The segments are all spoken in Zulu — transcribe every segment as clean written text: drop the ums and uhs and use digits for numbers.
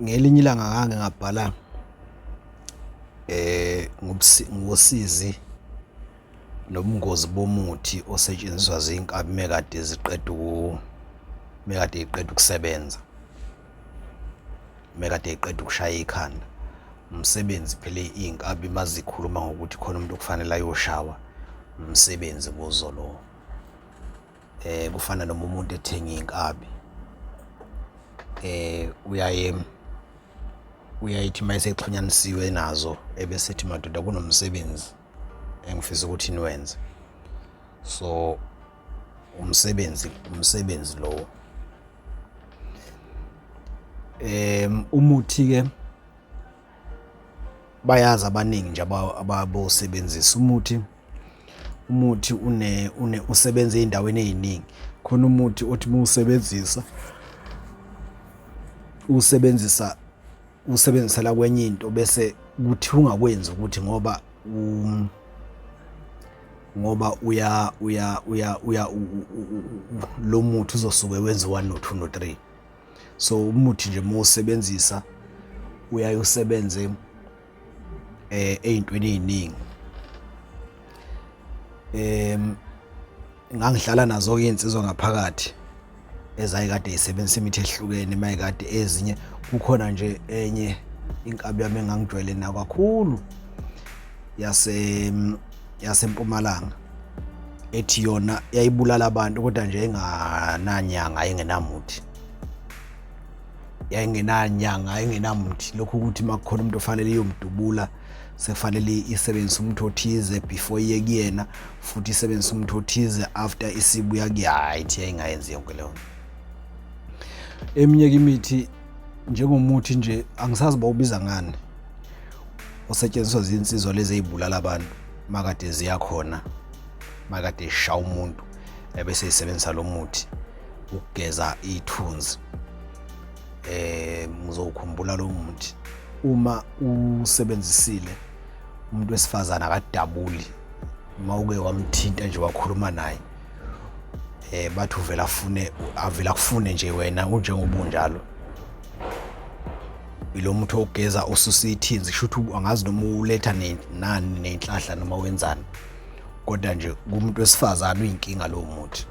Ngelinye ilanga ngake ngabhala ngosizi nobungozi bomuthi osetshenziswa zinkabi mekade ziqeda mekade ziqeda ukusebenza, mekade ziqeda ukushaya ikhanda. Umsebenzi phela iy'nkabi uma zikhuluma ngokuthi khona umuntu okufanele ayoshawa, umsebenzi kuzo lowo. Kufana noma umuntu ethenga iy'nkabi uyaye uyayithi uma esexhunyanisiwe nazo ebese ethi madoda kunomsebenzi engifisa ukuthi niwenze. So umsebenzi umsebenzi lowo. Umuthi-ke bayazi abaningi nje ababosebenzisa umuthi. Umuthi une une usebenza ey'ndaweni ey'ningi. Khona umuthi othi uma uwusebenzisa, uwusebenzisa uwusebenzisela kwenye into bese kuthi ungakwenzi ukuthi ngoba ngoba uya uya uya uya lo muthi uzosuke wenze u-one no-two no-three. So umuthi nje uma uwusebenzisa uyaye usebenze ey'ntweni ey'ningi. Ngangihlala nazo-ke iy'nsizwa ngaphakathi ezayikade y'sebenzisa imithi ehlukene mayikade ezinye kukhona nje enye inkabi yami engangijwayele nayo kakhulu yaseMpumalanga ethi yona yayibulala abantu kodwa nje engananyanga engenamuthi. Yayingenanyanga yayingenamuthi lokhu ukuthi uma kukhona umuntu ofanele iyomdubula sekufanele isebenzise umuthi othize before iye kuyena futhi isebenzise umuthi othize after isibuya kuye. Hhayi ithi yayingayenzi yonke leyo nto. Eminye-ke imithi njengomuthi nje angisazi bawubiza ngani osetshenziswa zinsizwa lezi ey'bulala abantu makade ziya khona makade zishaya umuntu ebese zisebenzisa lo muthi ukugeza ithunzi. Ngizowukhumbula lo muthi uma usebenzisile umuntu wesifazane akadabuli uma uke wamthinta nje wakhuluma naye bathi uvela afune avela akufune nje wena unjengoba unjalo. Ilo muthi ogeza ususa ithinzi kusho ukuthi angazi noma uletha nani ney'nhlahla noma wenzani kodwa nje kumuntu wesifazane uyinkinga lowo muthi.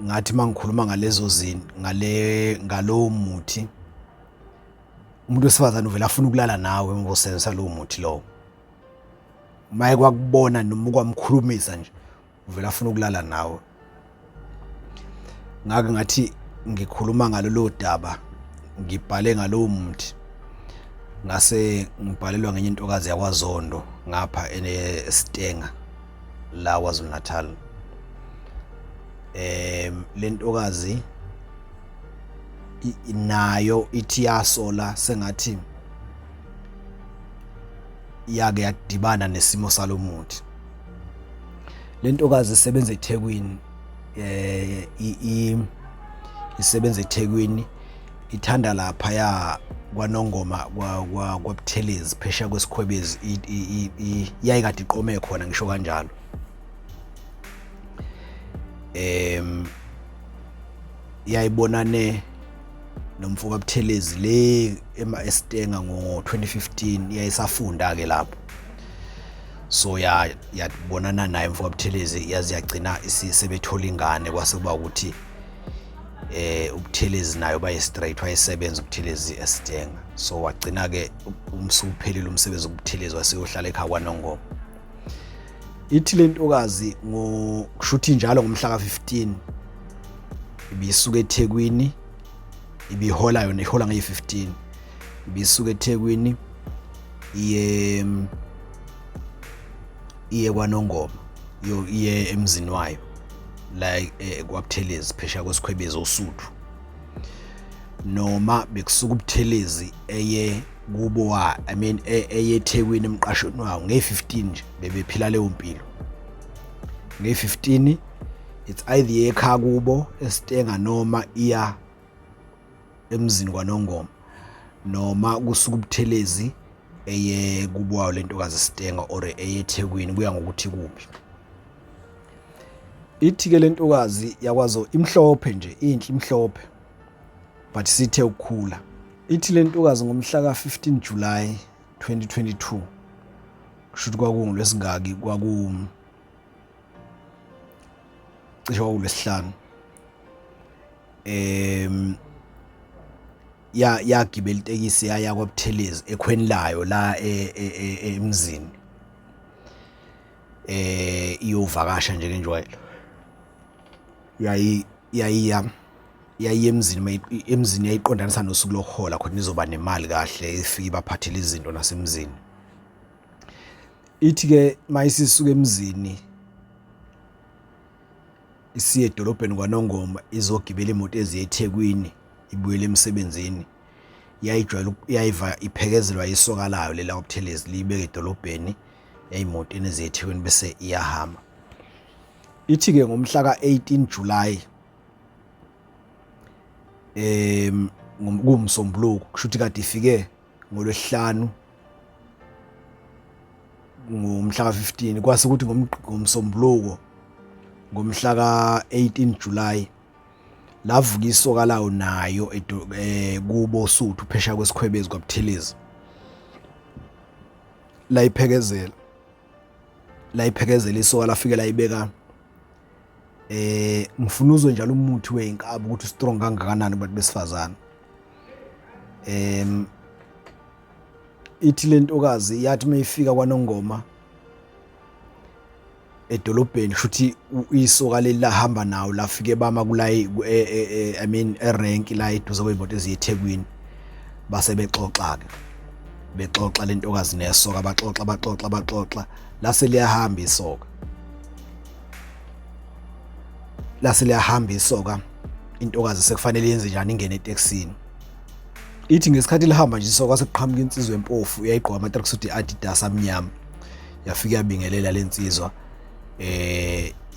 Ngathi uma ngikhuluma ngalezo zinto ngale ngalowo muthi umuntu wesifazane uvele afune ukulala nawe uma usebenzisa lowo muthi lowo. Uma ekwakubona noma ukwamkhulumisa nje uvele afune ukulala nawe. Ngake ngathi ngikhuluma ngalolo daba ngibhale ngalowo muthi ngase ngibhalelwa ngenye intokazi yakwaZondo ngapha eStenga la KwaZulu Natal. Le ntokazi nayo ithi yasola sengathi yake yadibana nesimo salo muthi. Le ntokazi isebenza eThekwini isebenza eThekwini ithanda laphaya kwaNongoma kwaButhelezi phesheya kwesikhwebezi yayikade iqome khona ngisho kanjalo. Yayibonane nomfo kaButhelezi le ema-Estenga ngo-2015 yayisafunda-ke lapho. So yabonana naye umfo kaButhelezi yaze yagcina sebethola ingane kwase kuba ukuthi uButhelezi naye uba straight wayesebenza uButhelezi eStenga. So wagcina-ke usuphelile umsebenzi uButhelezi waseyohlala ekhaya kwaNongoma. Ithi le ntokazi kushuthi njalo ngomhla ka-15 ibisuka eThekwini ibihola yona ihola ngeyi-15 ibisuka eThekwini iye iye kwaNongoma iye emzini wayo la kwaButhelezi phesheya kwesikhwebezi oSuthu noma bekusuka uButhelezi eye kubo wa I mean eye eThekwini emqashweni wawo ngeyi-15 nje bebephila leyo mpilo ngeyi-15 it's either iye ekhaya kubo eStenga noma iya emzini kwaNongoma noma kusuka uButhelezi eye kubo wayo lentokazi eStenga or eye eThekwini kuya ngokuthi kuphi. Ithi-ke le ntokazi yakwazo imhlophe nje inhle imhlophe. But sithe ukukhula. Ithi le ntokazi ngomhla ka-15 July 2022, kusho ukuthi kwakungolwesingaki, kwaku cishe kwakulwesihlanu, ya yagibela itekisi yaya kwaButhelezi ekhweni layo la e, e, e, emzini iyovakasha nje ngenjwayelo. Yayi yayiya yayiya emzini, emzini yayiqondanisa nosuku lokuhola khona izoba nemali kahle, ifike ibaphathele izinto nasemzini. Ithi ke mayisisuka emzini isiye edolobheni kwaNongoma izogibela imoto eziya eThekwini ibuyele emsebenzini, yayijwayele yayiva iphekezelwa isoka layo lela kwaButhelezi, liyibeke edolobheni eyimotweni eziya eThekwini bese iyahamba. Ithi-ke ngomhla ka-18 July kuwumsombuluko, kusho ukuthi kade ifike ngolwesihlanu ngomhla ka-15, kwase ukuthi ngomsombuluko ngomhla ka-18 July lavuka isoka lawo nayo kubo Suthu phesha kwesikhwebezi kwaButhelezi, layiphekezela layiphekezela isoka lafike layibeka. Ngifuna uzwe njalo umuthi weyinkabi ukuthi strong kangakanani kubantu besifazane. Ithi lentokazi yathi mayifika kwaNongoma edolobheni, shuthi isoka leli lahamba nawo lafike bama kulayi e, e, e, I mean erenki la eduze kwezimoto eziya eThekwini, base bexoxa ke, bexoxa lentokazi nesoka, baxoxa baxoxa baxoxa, lase liyahamba isoka, lase liyahamba isoka. Intokazi sekufanele yenze njani? Ingene etekisini. Ithi ngesikhathi lihamba nje isoka, sekuqhamuka insizwa empofu, yayigqoka ama-tracksuit e-Adidas amnyama, yafika yabingelela lensizwa,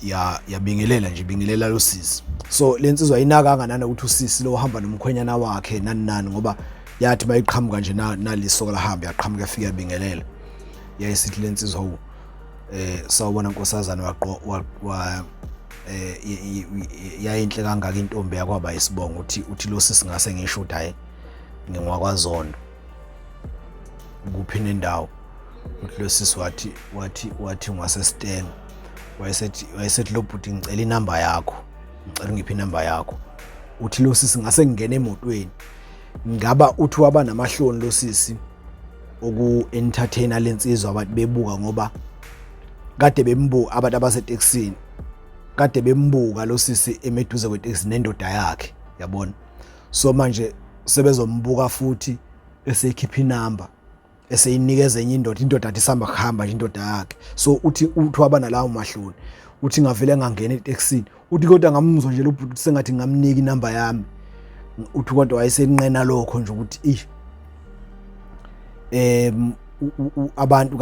ya yabingelela nje, bingelela lo sisi. So lensizwa ayinakanga nana ukuthi usisi lo uhamba nomkhwenyana wakhe nani nani, ngoba yathi bayiqhamuka nje nalisoka lahamba, yaqhamuka yafika yabingelela. Yayisithi lensizwa, "Wu sawubona nkosazana, waqo wa yayinhle kangaka intombi yakwaba isibongo." Uthi lo sisi, "Ngase ngisho ukuthi hayi, ngingwakwaZondo." "Kuphi nendawo?" Uthi lo sisi wathi ngwasesitenga. Wayesethi lo bhuti, "Ngicela inamba yakho, ngicela ungiphe inamba yakho." Uthi lo sisi, "Ngase ngingena emotweni." Ngaba uthi waba namahloni lo sisi oku-entertainer lensizwa abantu bebuka, ngoba kade bembuka abantu abasetekisini, kade bembuka lo sisi emeduze kwetekisi nendoda yakhe, yabona. So manje sebezombuka futhi eseyikhipha inamba, eseyinikeza enye indoda, indoda athi isihamba kuhamba nje indoda yakhe. So uthi waba nalawo mahloni. Uthi, "Ngavele ngangena etekisini." Uthi, "Kodwa ngamuzwa nje lo bhuti sengathi ngamnika inamba yami." Uthi kodwa wayesenqena lokho nje ukuthi ish abantu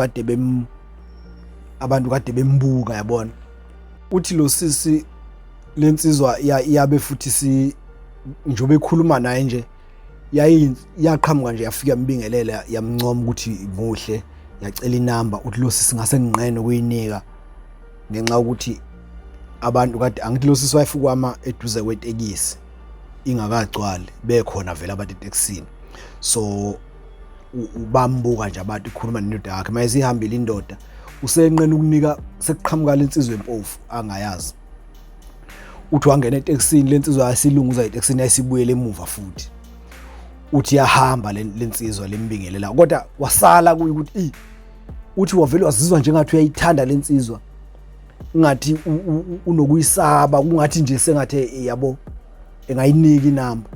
kade bembuka, yabona. Uthi lo sisi lensizwa yabe futhi si njengoba ekhuluma naye nje, yayi yaqhamuka nje, yafika yambingelela, yamncoma ukuthi muhle, yacela inamba. Uthi lo sisi, "Ngase nginqene ukuyinika ngenxa yokuthi abantu kade, angithi lo sisi wayefika kwama eduze kwetekisi ingakagcwali, bekhona vele abantu etekisini, so ubambuka nje abantu ikhuluma nendoda yakhe. Mayesihambile indoda, usenqena ukunika, sekuqhamuka lensizwa empofu angayazi." Uthi wangena etekisini, lensizwa yasilunguza etekisini, yayisibuyele emuva futhi. Uthi yahamba lensizwa lembingelela, kodwa wasala kuye ukuthi i uthi wavele wazizwa njengathi uyayithanda lensizwa, ngathi unokuyisaba, kungathi nje sengathi yabo engayinika inamba.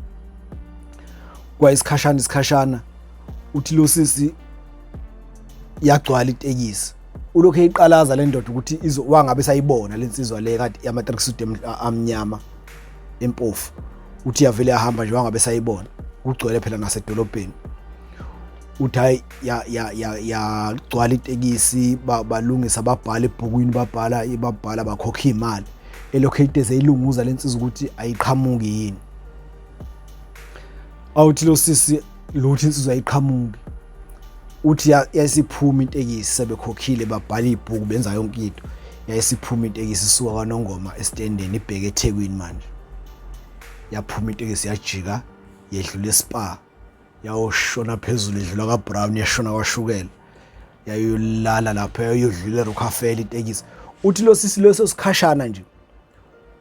Kwayisikhashana isikhashana, uthi lo sisi yagcwala itekisi, ulokhu eyiqalaza le ndoda ukuthi izo wangabe sayibona lensizwa le kade yama-tracksuit amnyama empofu. Uthi yavele yahamba nje, wangabe sayibona, kugcwele phela nasedolobheni. Uthi hayi, yagcwala itekisi, balungisa, babhala ebhukwini, babhala babhala, bakhokha imali. Elokhu eyiteze ilunguza lensizwa ukuthi ayiqhamuki yini. Awuthi lo sisi lutho, insizwa ayiqhamuki. Uthi yayisiphuma itekisi, sebekhokhile, babhala ibhuku, benza yonke into. Yayisiphuma itekisi isuka kwaNongoma esitendeni ibheke eThekwini. Manje yaphuma itekisi, yajika Yedlula eSpa, yayoshona phezulu, idlula kaBrown, yashona kwashukela, yayolala lapha, yayodlula eRockefeller itekisi. Uthi lo sisi leso sikhashana nje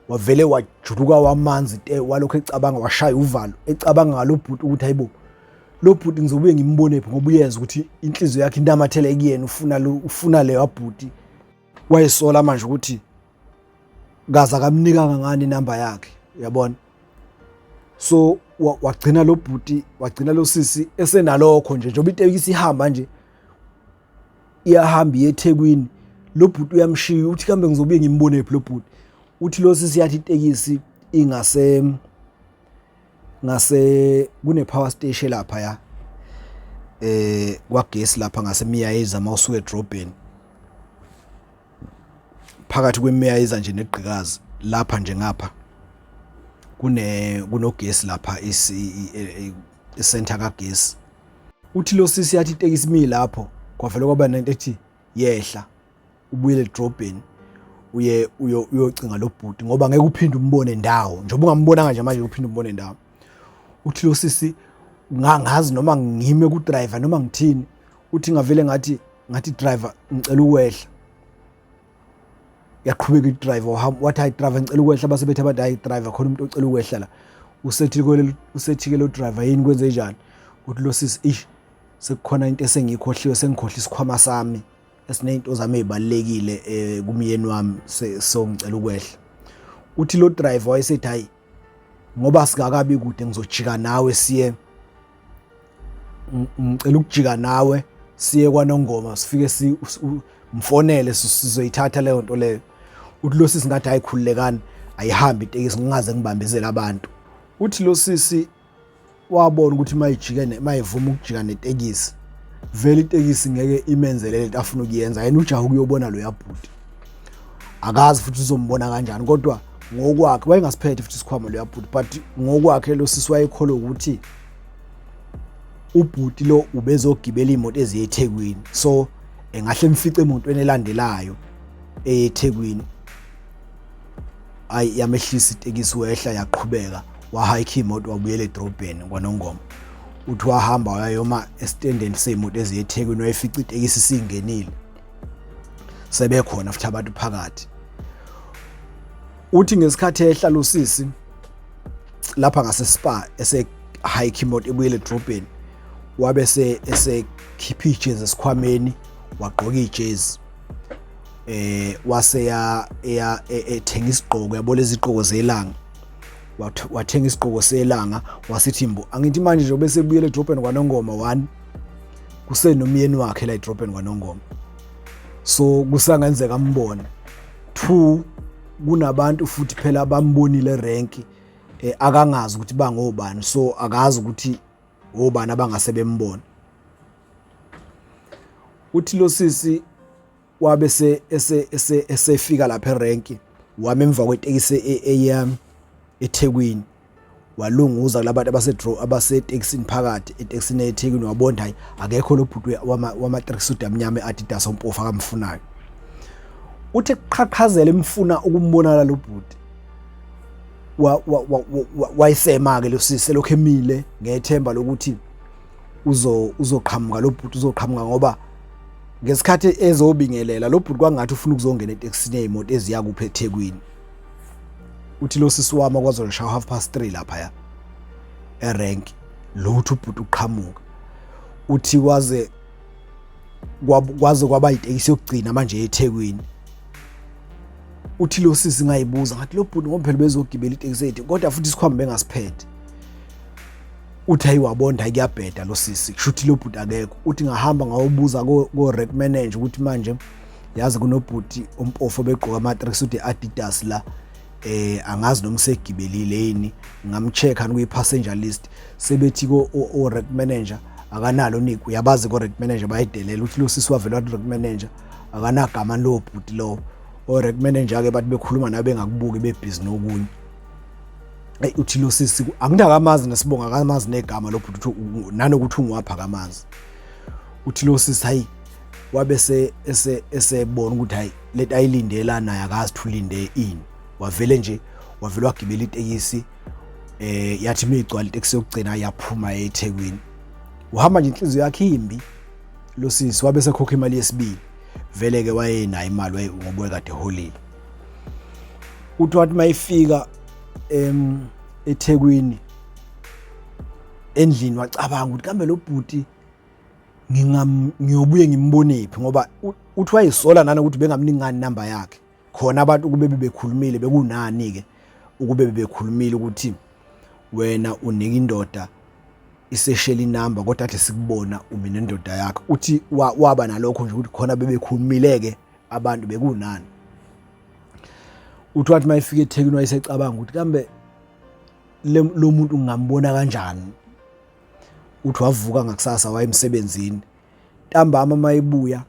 wavele wajuluka wamanzi te, walokhu ecabanga, washaya uvalo ecabanga ngalo bhuti ukuthi hayibo, lo bhuti ngizobuye ngimbone phi, ngoba uyeza ukuthi inhliziyo yakhe inamathele kuyena, ufuna lo, ufuna leyo bhuti. Wayesola manje ukuthi kaze akamnikanga ngani inamba yakhe, uyabona. So wagcina lo bhuti, wagcina lo sisi esenalokho nje, njengoba itekisi ihamba nje, iyahamba iye eThekwini, lo bhuti uyamshiya. Uthi kambe ngizobuye ngimbone phi lo bhuti? Uthi lo sisi yathi itekisi ingase ngase kune power station lapha ya kwagesi lapha ngaseMiyayiza, mawusuka edrobheni, phakathi kweMiyayiza nje negqikazi lapha nje ngapha kunogesi lapha, isenta kagesi. Uthi lo sisi yathi itekisi imi lapho, kwavele kwaba nento ethi yehla ubuyele edrobheni, uye uyocinga lo bhuti, ngoba ngeke uphinde umbone ndawo, njengoba ungambonanga nje manje uphinde umbone ndawo. Uthi lo sisi ngangazi noma ngime ku driver noma ngithini. Uthi ngavele ngathi, "Driver, ngicela ukwehla." Yaqhubeka i-driver, wahamba, wathi, "Hayi driver, ngicela ukwehla." Base bethi abantu, "Hayi driver, khona umuntu ocela ukwehla la." Usethi ke lo driver, "Yini, kwenze njani?" Uthi lo sisi, "Ish, sekukhona into esengiyikhohliwe, sengikhohle isikhwama sami esiney'nto zami ey'balulekile kumyeni wami, so ngicela ukwehla." Uthi lo driver wayesethi, "Hayi, ngoba singakabi kude, ngizojika nawe siye, ngicela ukujika nawe siye kwaNongoma, sifike si mfonele, sizoyithatha leyo nto leyo." Uthi lo sisi ngathi, "Hayi, khululekani, ayihambi itekisi, ngingaze ngibambezele abantu." Uthi lo sisi wabona ukuthi mayijike, mayivuma ukujika netekisi, vele itekisi ngeke imenzele lento afuna ukuyenza yena, ujaha ukuyobona lo yabhuti, akazi futhi uzombona kanjani. Kodwa ngokwakhe wayengasiphethe futhi isikhwama lo yabhuti, but ngokwakhe lo sisi wayekholwa ukuthi ubhuti lo ubezogibela imoto eziye eThekwini, so engahle emfice emotweni elandelayo eyeThekwini. Ayi, yamehlisa itekisi, wehla, yaqhubeka, wahayikha imoto, wabuyela edrobheni kwaNongoma. Uthi wahamba wayoma esitendeni seyimoto eziye eThekwini, wayefica itekisi singenile, sebekhona futhi abantu phakathi. Uthi ngesikhathi ehla lo sisi lapha ngase-Spa, ese hike imoto ebuyele edrobheni, wabe se esekhipha ijezi esikhwameni, wagqoka ijezi, wase ya ya ethenga isigqoko, yabo lezi zigqoko zelanga, wathenga isigqoko selanga, wasithi mbo. Angithi manje nje bese ebuyele edrobheni kwaNongoma, one, kusenomyeni wakhe la edrobheni kwaNongoma, so kusangenzeka ambone. Two, kunabantu futhi phela abambonile erenki, akangazi ukuthi bangobani, so akazi ukuthi obani abangase bembone. Uthi lo sisi wabe se ese ese esefika lapha erenki, wama emva kwetekisi eya eThekwini, walunguza kulabantu abase abasetekisini phakathi etekisini eThekwini, wabona hayi, akekho lo bhuti wama tracksuit amnyama eAdidas ompofu akamfunayo. Uthi eqhaqhazela emfuna ukumbonala lo bhuti, wayisema ke lo sisi lokho emile ngethemba lokuthi uzoqhamuka lo bhuti, uzoqhamuka, ngoba ngesikhathi ezobingelela lo bhuti kwangathi ufuna ukuzongena etekisini yeyimoto eziya kuphi, eThekwini. Uthi lo sisi wami kwazoshaya 3:30 lapha ya erank, lutho ubhuti uqhamuka. Uthi kwaze kwaba itekisi yokugcina manje eThekwini. Uthi lo sisi ngayibuza ngathi, "Lo bhuti, ngoba phela bezogibela itekisi ethu, kodwa futhi isikhwama bengasiphethe." Uthi ayiwabonda, kuyabheda lo sisi, kusho ukuthi lo bhuti akekho. Uthi ngahamba ngayobuza ko rank manager ukuthi manje yazi kunobhuti ompofu obegqoka ama-tracksuit e-Adidas la, angazi noma usegibelile yini, ngamcheck-a kwi-passenger list. Sebethi ko o-rank manager akanalo nick, uyabazi ko-rank manager bayidelela. Uthi lo sisi wavela wathi rank manager akanagama lowo bhuti lowo. O-rank manager-ke bathi bekhuluma nawe bengakubuki, bebhizi nokunye. Eyi, uthi lo sisi anginakamazi nesibonga, akamazi negama lo bhuti, nanokuthi ungwapha akamazi. Uthi lo sisi hayi, wabe se ese esebona ukuthi hayi, lento ayilindela naye akazi ukuthi ulinde ini. Wavele nje wavele wagibela itekisi. Yathi migcwala iteksi yokugcina yaphuma eThekwini. Uhamba nje inhliziyo yakhe imbi lo sisi, wabe sekhokha imali yesibili. Vele ke wayenayo imali waye ngoba kade eholile. Uthi wathi mayifika eThekwini endlini wacabanga ukuthi kambe lo bhuti ngiyobuye ngimbonephi, ngoba uthi wayesola nanokuthi bengamningani inamba yakhe. Khona abantu kube bebekhulumile bekunani ke ukube bebekhulumile ukuthi wena unika indoda iseshela inamba kodwa athi sikubona umi nendoda yakho. Uthi waba nalokho nje ukuthi khona bebekhulumile ke abantu bekunani. Uthi wathi mayifika eThekwini wayesecabanga ukuthi kambe lo muntu ngingambona kanjani. Uthi wavuka ngakusasa wayemsebenzini, ntambama mayebuya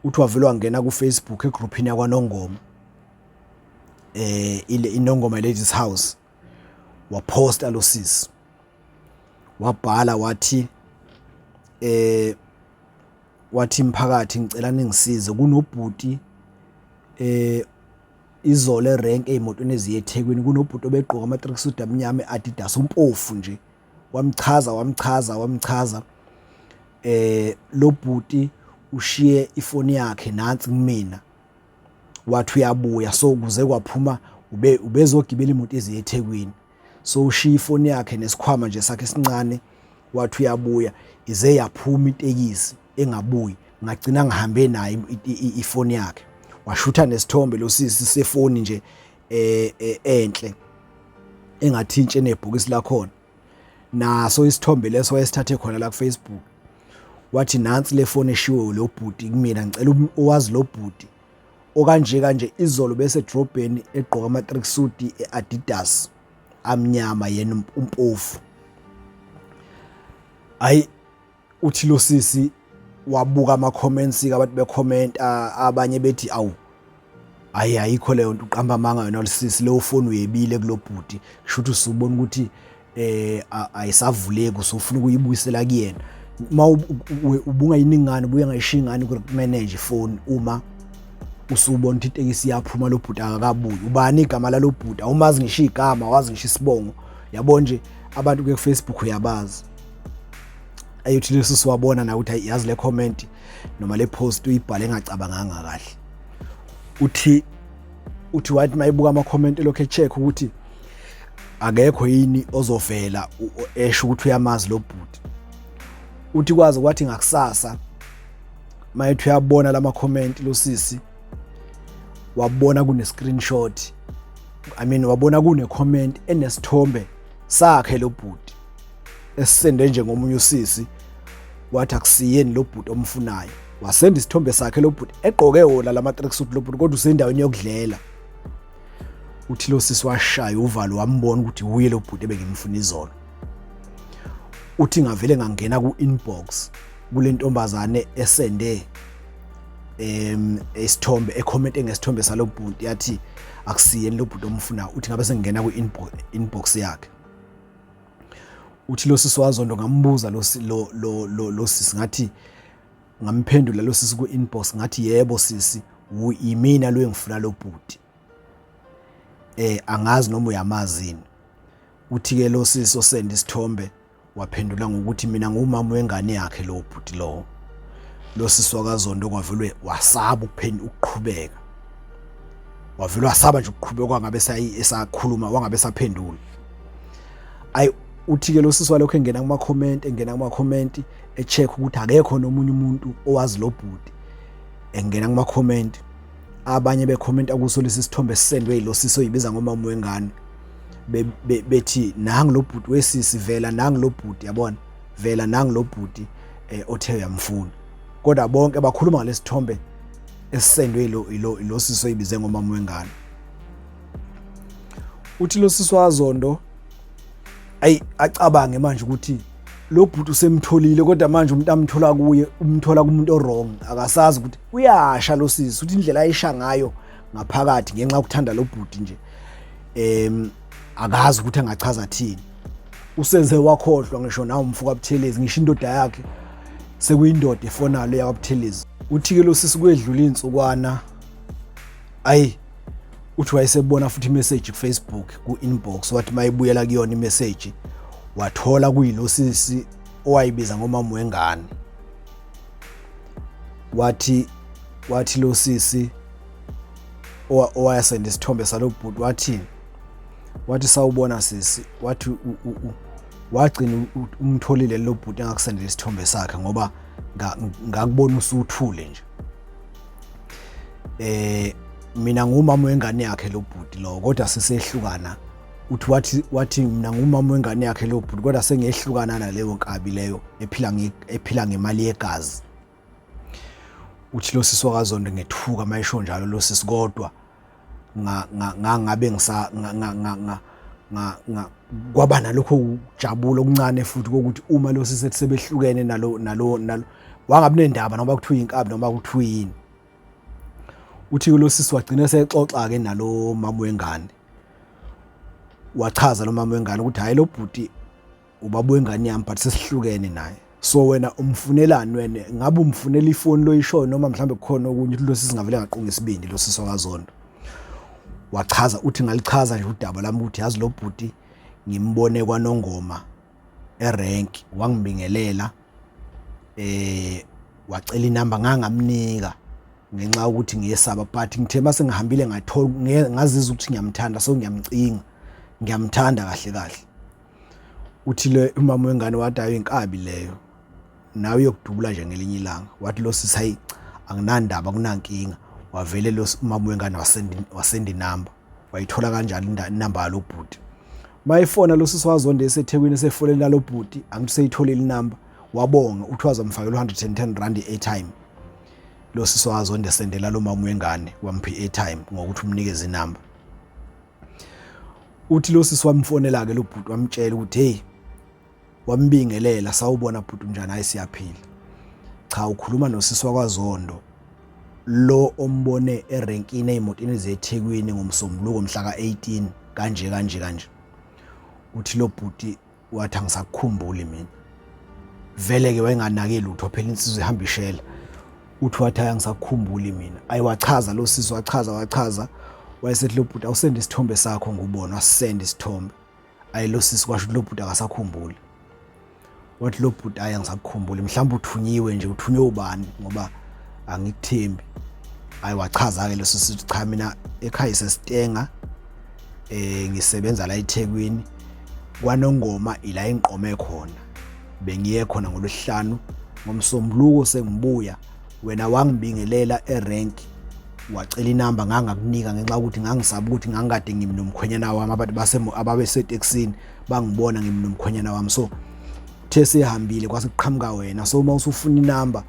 uthi wavele wangena ku-Facebook egroupini yakwaNongoma, ile iNongoma Ladies House, waposta lo sisi, wabhala wathi wathi mphakathi ngicela ningisize, kunobhuti izolo erenk ey'motweni eziye eThekwini, kunobhuti obegqoka ama-tracksuit amnyama e-Adidas, umpofu nje. Wamchaza wamchaza wamchaza, lo bhuti ushiye ifoni yakhe nansi kumina, wathi uyabuya, so kuze kwaphuma ubezogibela imoto eziye eThekwini, so ushiye ifoni yakhe nesikhwama nje sakhe esincane, wathi uyabuya, ize yaphuma itekisi engabuyi, ngagcina ngihambe naye ifoni yakhe. Washutha nesithombe lo sisi sefoni nje enhle engathi intshe nebhokisi lakhona, naso isithombe leso wayesithathe khona la ku Facebook. Wathi nansi le phone eshiwo lo bhuti kumina, ngicela owazi lo bhuti okanje kanje, izolo bese edrobheni egqoka ama tracksuit eAdidas amnyama, yena umpofu. Hayi, uthi lo sisi wabuka ama comments ke abantu bekhomenta, abanye bethi awu hayi ayikho leyo nto, uqamba amanga yona losisi, leyo phone uyebile kulobhuti, kusho ukuthi usubona ukuthi ayisavuleki, usufuna ukuyibuyisela kuyena. Uma ubungayiningani ubuye ngayishiya ingane ku manage ifoni, uma usubona ukuthi itekisi iyaphuma lo bhuti akakabuyi, ubani igama lalo bhuti, awumazi ngisho igama, wazi ngisho isibongo, yabo nje abantu ke ku Facebook uyabazi. Ayothi leso siwabona na ukuthi yazi le comment noma le post uyibhale engacabanganga kahle. Uthi wathi mayibuka ama comment lokho echeck ukuthi akekho yini ozovela esho ukuthi uyamazi lo bhuti. Uthi kwazi kwathi ngakusasa mayethi uyabona lama comment lo sisi, wabona kune screenshot, I mean wabona kune comment enesithombe sakhe lo bhuti esisende nje ngomunye usisi, wathi akusiyeni lo bhuti omfunayo. Wasenda isithombe sakhe lo bhuti egqoke wona lama tracksuit lo bhuti, kodwa usendaweni yokudlela. Uthi lo sisi washaya uvalo, wambona ukuthi uye lo bhuti ebengimfuna izolo. Uthi ngavele ngangena ku inbox kule ntombazane esende isithombe, ecomment ngesithombe salo bhuti, yathi akusiyeni lo bhuti omfuna. Uthi ngabe sengingena ku inbox yakhe. Uthi lo sisi wazondo, ngambuza lo lo lo lo sisi, ngathi ngamphendula lo sisi ku inbox ngathi yebo sisi, yimina lo engifuna lo bhuti, angazi noma uyamazi yini. Uthi ke lo sisi osenda isithombe waphendula ngokuthi mina ngumama wengane yakhe lo bhuti lo. Lo sisi wakaZondo kwavelwe wasaba ukuqhubeka, wavele wasaba nje ukuqhubeka, wangabe esakhuluma, wangabe esaphendula. Ayi, uthi ke lo sisi walokho engena kuma comment, engena kuma comment, echeck ukuthi akekho nomunye umuntu owazi lo bhuti, engena kuma comment, abanye bekhomenta kuso lesi sithombe esisendwe yilo sisi oyibiza ngomama wengane, bethi nangu lo bhuti wesisi, vela nangu lo bhuti, yabona, vela nangu lo bhuti othe uyamfuna. Kodwa bonke bakhuluma ngalesithombe esisendwe ilo sisi oyibize ngomama wengane. Uthi lo sisi wazondo ayi acabange manje ukuthi lo bhuti usemtholile, kodwa manje umuntu amthola kuye umthola kumuntu owrong, akasazi ukuthi uyasha lo sisi. Uthi indlela ayisha ngayo ngaphakathi ngenxa yokuthanda lo bhuti nje, akazi ukuthi angachaza thini. Useze wakhohlwa ngisho nawo umfo kaButhelezi, ngisho indoda yakhe sekuyindoda efonalo yakwaButhelezi. Uthi ke lo sisi kwedlula insukwana, ayi Uthi wayesebona futhi imessage kuFacebook ku-inbox, wathi mayibuyela kuyona imessage wathola kuyilo sisi owayibiza ngomama wengane. Wathi lo sisi owayesenda isithombe salo bhuti wathi sawubona sisi, wathi wagcina umtholile lo bhuti engakusendela isithombe sakhe ngoba ngakubona usuthule nje. Mina ngumama wengane yakhe lo bhuti lo, kodwa sisehlukana. Uthi wathi mina ngumama wengane yakhe lo bhuti, kodwa sengehlukana naleyo nkabi leyo ephila ngemali yegazi. Uthi lo sisi wakaZondo ngethuka mayisho njalo lo sisi, kodwa ngabe ngisa nga kwaba nalokho kujabula okuncane futhi kokuthi uma lo sisi ethi sebehlukene nalo nalo nalo wangabi nendaba noma kuthiwa inkabi noma kuthiwa yini. Uthi lo sisi wagcina sexoxa ke nalo mama wengane, wachaza lo mama wengane ukuthi hayi lo bhuti ubaba wengane yami but sesihlukene naye, so wena umfunelani wena? Ngabe umfunela ifoni loyishoyo noma mhlambe kukhona okunye? Lo sisi ngavele ngaqunga isibindi lo sisi wakaZondo. Wachaza, uthi ngalichaza nje udaba lami ukuthi yazi lo bhuti ngimbone kwaNongoma erank, wangibingelela wacela inamba, ngangamnika ngenxa yokuthi ngiyesaba, but ngithe mase ngihambile ngathola ngazizwa ukuthi ngiyamthanda, so ngiyamcinga, ngiyamthanda kahle kahle. Uthi le umama wengane wathi ayo inkabi leyo, nawe uyokudubula nje ngelinye ilanga. Wathi lo sisi hayi anginandaba, kunankinga. Wavele lo umama wengane wasenda inamba. Wayithola kanjani inamba yalo bhuti? Mayifona lo sisi waZondo eseThekwini esefonela lo bhuti, angithi useyitholile inamba, wabonga. Uthi wazomfakela u-110 rand i-airtime. Lo sisi waZondo esendela lo mama wengane, wampha i-airtime ngokuthi umnikeze inamba. Uthi lo sisi wamfonela ke lo bhuti, wamtshela ukuthi hey, wambingelela, sawubona bhuti, unjani? Hayi siyaphila. Cha, ukhuluma nosisi wakwaZondo lo ombone erenkini ey'motini zeThekwini ngoMsombuluko mhla ka-18 kanje kanje kanje. Uthi lo bhuti wathi angisakukhumbuli mina. Vele-ke wayenganaki lutho phela, insizwa ihamba ishela. Uthi wathi hayi angisakukhumbuli mina. Ayi wachaza lo sisi, wachaza wachaza, wayesethi lo bhuti awusende isithombe sakho ngubona. Wasisenda isithombe. Ayi lo sisi kwasho ukuthi lo bhuti akasakhumbuli. Wathi lo bhuti ayi angisakukhumbuli, mhlawumbe uthunyiwe nje, uthunywe ubani ngoba angikuthembi. Ayi wachaza-ke lo sisi ukuthi cha mina ekhaya isesitenga, ngisebenza la eThekwini kwaNongoma, ila engiqome khona, bengiye khona ngolwesihlanu, ngomsombuluko sengibuya, wena wangibingelela erank wacela inamba, ngangakunika ngenxa yokuthi ngangisaba ukuthi ngangikade ngimi nomkhwenyana wami, abantu ababesetekisini bangibona ngimi nomkhwenyana wami, so the sehambile kwase kuqhamuka wena, so uma usufuna inamba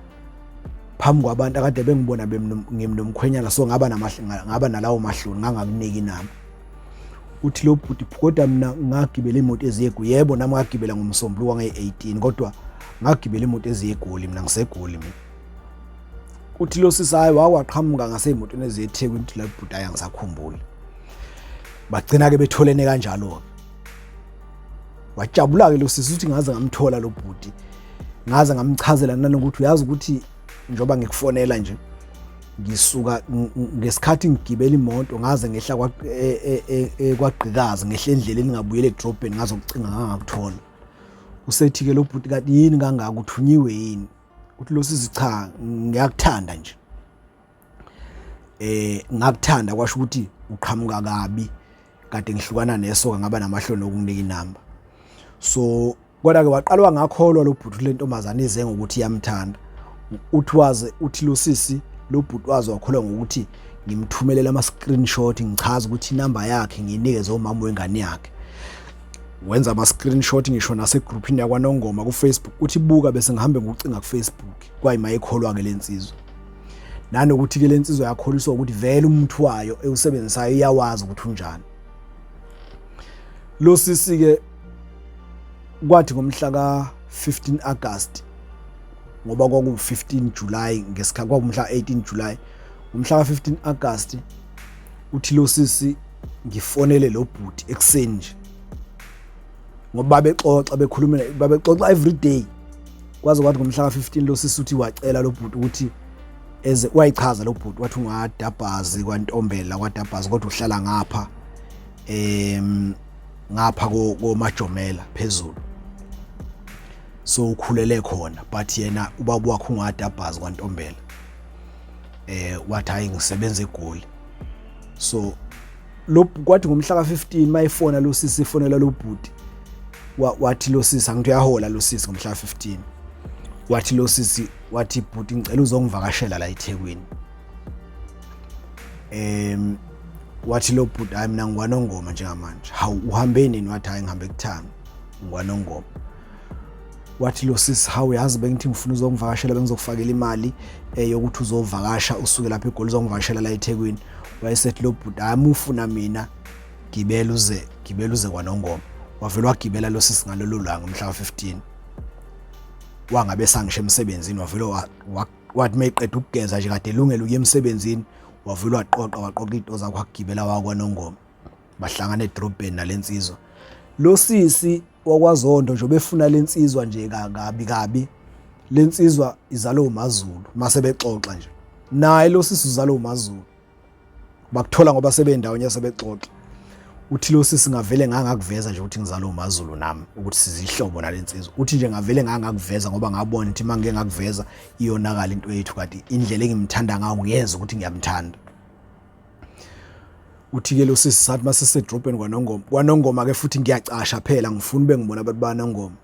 phambi kwabantu akade bengibona ngimi nomkhwenyana, so ngaba ngaba nalawo mahloni, ngangakunika inamba. Uthi lo bhuti kodwa mina ngagibela imoto eziye, yebo nami ngagibela ngomsombuluko nge-18, kodwa ngagibela imoto eziye eGoli, mina ngisegoli mina. Uthi lo sisi hayi wawaqhamuka ngasey'motweni eziye eThekwini. Uthi la bhuti hayi angisakhumbuli. Bagcina-ke betholene kanjalo-ke. Wajabula-ke lo sisi, uthi ngaze ngamthola lo bhuti, ngaze ngamchazela nanokuthi uyazi ukuthi njengoba ngikufonela nje ngisuka ngesikhathi ngigibela imoto ngaze ngehla kwagqikaza, ngehla endleleni ngabuyela edrobheni ngazokucinga ngangakuthola. Usethi-ke lo bhuti kanti yini kangaka, uthunyiwe yini? Uthi lo sisi cha ngiyakuthanda nje, ngakuthanda kwasho ukuthi uqhamuka kabi, kade ngihlukana nesoka ngaba namahloni okunika inamba. So kodwa-ke waqala wangakholwa lo bhuti le ntombazane ize ngokuthi iyamthanda. Uthi waze uthi lo sisi lo bhuti waze wakholwa ngokuthi ngimthumelela ama-screenshot ngichaza ukuthi inamba yakhe ngiyinikeze umama wengane yakhe. Wenza ama-screenshot ngisho nasegruphini yakwaNongoma ku-Facebook, uthi buka bese ngihambe ngokucinga ku-Facebook. Kwayima ikholwa-ke le nsizwa, nanokuthi-ke le nsizwa yakholiswa ukuthi vele umuthi wayo ewusebenzisayo iyawazi ukuthi unjani. Lo sisi-ke kwathi ngomhla ka-15 August, ngoba kwaku-15 July ngesikhathi, kwakumhla 18 July, ngomhla ka-15 August uthi lo sisi ngifonele lo bhuti ekuseni nje, ngoba babexoxa bekhuluma, babexoxa every day, kwaze kwathi ngomhla ka-15 lo sisi uthi wacela lo bhuti ukuthi Eze wayichaza lo bhuti wathi ungadabhazi kwaNtombela kwadabhazi kodwa uhlala ngapha ngapha koMajomela phezulu. So ukhulele khona but yena ubaba wakhe ungadabhazi kwaNtombela. Wathi hayi ngisebenza eGoli. So lo kwathi ngomhla ka-15 mayifona lo sisi ifonela lo bhuti wathi lo sisi angithi uyahola lo sisi ngomhla ka-15 wathi lo sisi wathi bhuti ngicela uzongivakashela la eThekwini. Wathi lo bhuti hayi mina ngikwanongoma njengamanje. Hawu uhambe nini? Wathi hayi ngihambe kuthanga ngikwanongoma. Wathi lo sisi hawu yazi bengithi ngifuna uzongivakashela bengizokufakela imali yokuthi uzovakasha usuke lapha eGoli uzongivakashela la eThekwini. Wayesethi lo bhuti hayi mufuna mina gibela uze gibela uze kwaNongoma. Wavele wagibela lo sisi ngalolu langa umhla ka-15 wangabe sangisho emsebenzini wavele wathi mayiqeda ukugeza nje kade elungela ukuya emsebenzini wavele waqoqa waqoqa into zakhe wagibela wakwaNongoma. Bahlangana edrobheni nalensizwa. Lo sisi wakwaZondo nje obefuna lensizwa nje kabi kabi. Lensizwa izalwe uMaZulu mase bexoxa nje. Naye lo sisi uzalwe uMaZulu. Bakuthola ngoba sebendawonye sebexoxa. Uthi lo sisi ngavele ngangakuveza nje ukuthi ngizalwe uMaZulu nami ukuthi sizihlobo nalensizwa. Uthi nje ngavele ngangakuveza ngoba ngabona ukuthi mangike ngakuveza iyonakala into yethu kanti indlela engimthanda ngayo ngiyeza ukuthi ngiyamthanda. Uthi ke lo sisi sathi mase sedrobheni kwaNongoma. KwaNongoma ke futhi ngiyacasha phela ngifuna ube ngibona abantu baNongoma.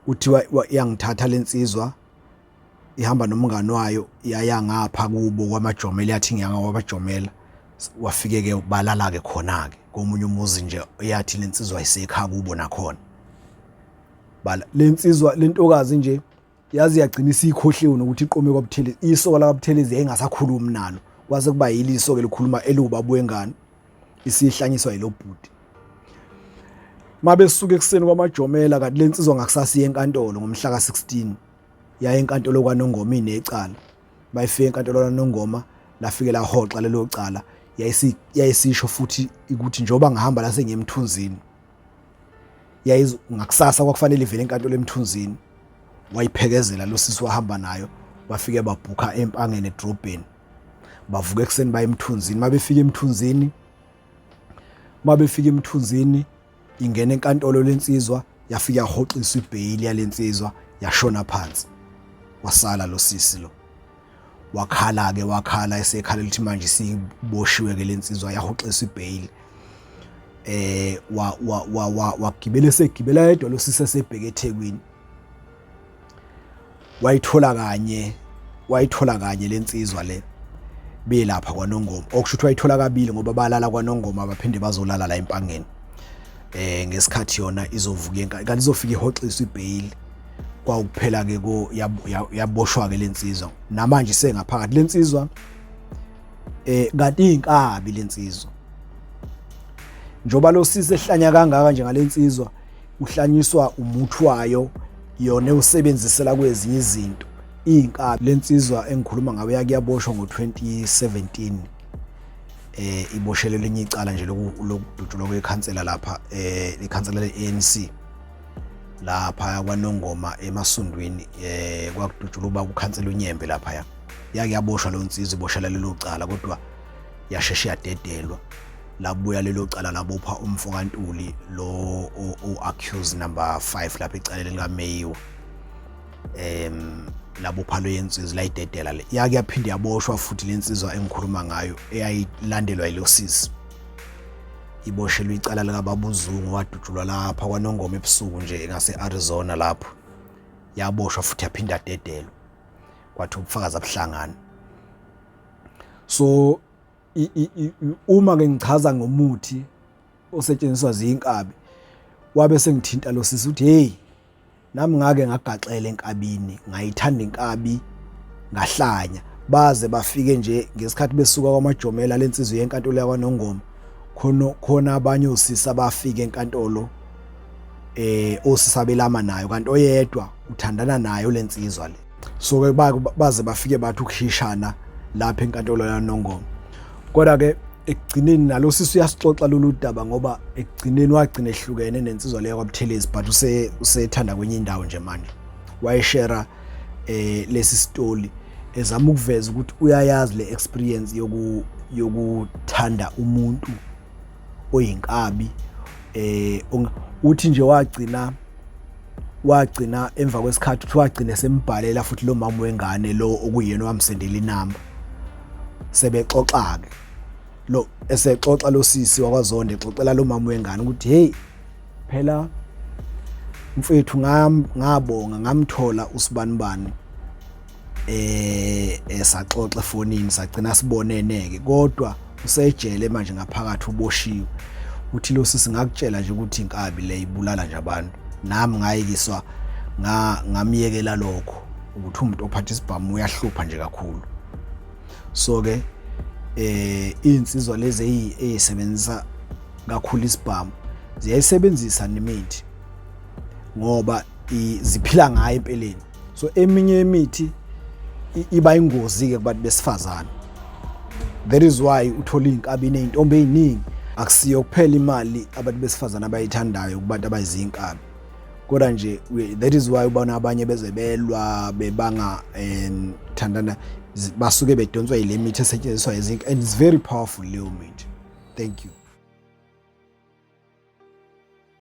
Uthi iyangithatha lensizwa ihamba nomngani wayo yaya ngapha kubo kwaMajomela yathi ngiyanga kwaMajomela. Wafike ke balala ke khona ke komunye umuzi nje yathi lensizwa isekha kubo nakhona. Bala lensizwa lentokazi nje yazi yagcina isikhohliwe nokuthi iqome kwaButhelezi. Isoka lakaButhelezi yayingasakhulumi nalo kwase kuba yiliso ke likhuluma eliwubaba wengane isihlanyiswa yilobhuti. Mabesuka ekuseni kwaMajomela kanti lensizwa ngakusasa iye enkantolo ngomhla ka-16 yaye enkantolo kwaNongoma inecala. Bayifika enkantolo kwaNongoma lafike lahoxa lelo cala yayisisho futhi ukuthi njengoba ngihamba la sengiyemthunzini ngakusasa kwakufanele ivele enkantolo emthunzini. Wayiphekezela lo sisi wahamba nayo bafike babhukha empangeni edrobheni. Bavuka ekuseni baye emthunzini. Mabefika emthunzini ingena enkantolo lensizwa yafika yahoxiswa ibheyili yalensizwa yashona phansi. Wasala lo sisi lo. Wakhala ke wakhala esekhala ukuthi manje siboshiwe ke lensizwa yahoxiswa ibheyili. Wagibela esegibela yedwa lo sisi esebheke eThekwini. Wayithola kanye lensizwa le belapha kwaNongoma. Okusho ukuthi wayithola kabili ngoba balala kwaNongoma baphinde bazolala la empangeni. Ngesikhathi yona izovuka kanti izofika ihoxiswa ibheyili. Kwawukuphela ke ko yaboshwa ke lensizwa. Namanje isengaphakathi lensizwa. Kanti inkabi lensizwa. Njoba lo sisi ehlanya kangaka nje ngalensizwa uhlanyiswa umuthi wayo yona usebenzisela kwezinye izinto. Inkabi lensizwa engikhuluma ngayo yake yaboshwa ngo-2017 iboshelelwe elinye icala nje lokudutshulwa kwekhansela lapha ikhansela le-ANC lapha kwaNongoma eMasundwini kwakudutshulwa uba kukhansela uNyembe lapha. Yake yaboshwa lo nsizwa iboshelwa lelo cala kodwa yasheshe yadedelwa. Labuya lelo cala labopha umfo kaNtuli lo o-accused number 5 lapha ecaleni likaMeyiwa. Labopha lo yensizwa layidedela le. Yake yaphinde yaboshwa futhi lensizwa engikhuluma ngayo eyayilandelwa yilo sisi. Iboshelwe icala likaBabuzungu wadutshulwa lapha kwaNongoma ebusuku nje ngase Arizona lapho. Yaboshwa futhi yaphinda yadedelwa. Kwathi ubufakazi abuhlangana. So uma ke ngichaza ngomuthi osetshenziswa zinkabi wabe sengithinta lo sisi uthi hey nami ngake ngagaxela enkabini ngayithanda inkabi ngahlanya. Baze bafike nje ngesikhathi besuka kwaMajomela lensizwe yenkantolo yakwaNongoma khona abanye osisi abafika enkantolo osisi abelama nayo kanti oyedwa uthandana nayo lensizwa le. So ke baze bafike bathi ukuhishana lapha enkantolo yaNongoma. Kodwa ke ekugcineni nalo sisi uyasixoxa lolu daba ngoba ekugcineni wagcina ehlukene nensizwa leyo kwaButhelezi but usethanda kwenye indawo nje manje. Wayeshare lesi story Ezama ukuveza ukuthi uyayazi le experience yoku yokuthanda umuntu oyinkabi. Uthi nje wagcina emva kwesikhathi, uthi wagcina sembhalela futhi lo mama wengane lo okuyena owamsendela inamba, sebexoxa ke lo, esexoxa lo sisi wakwaZondo, exoxela lo mama wengane ukuthi, "Hey phela mfethu, ngabonga ngamthola usibanibani, esaxoxa efonini, sagcina sibonene ke, kodwa usejele manje ngaphakathi, uboshiwe." Uthi lo sisi, "Ngakutshela nje ukuthi inkabi le ibulala nje abantu. Nami ngayikiswa, ngamyekela lokho ukuthi umuntu ophatha isibhamu uyahlupha nje kakhulu." So ke insizwa lezi ezisebenzisa kakhulu isibhamu ziyayisebenzisa nemithi ngoba ziphila ngayo empeleni. So eminye imithi iba ingozi ke kubantu besifazane. That is why uthola iy'nkabi ney'ntombi ey'ningi. Akusiyo kuphela imali abantu besifazane abayithandayo kubantu abayizinkabi, kodwa nje that is why ubona abanye beze belwa bebanga thandana, basuke bedonswa yile mithi esetshenziswa izinkabi, and it's very powerful leyo mithi. Thank you.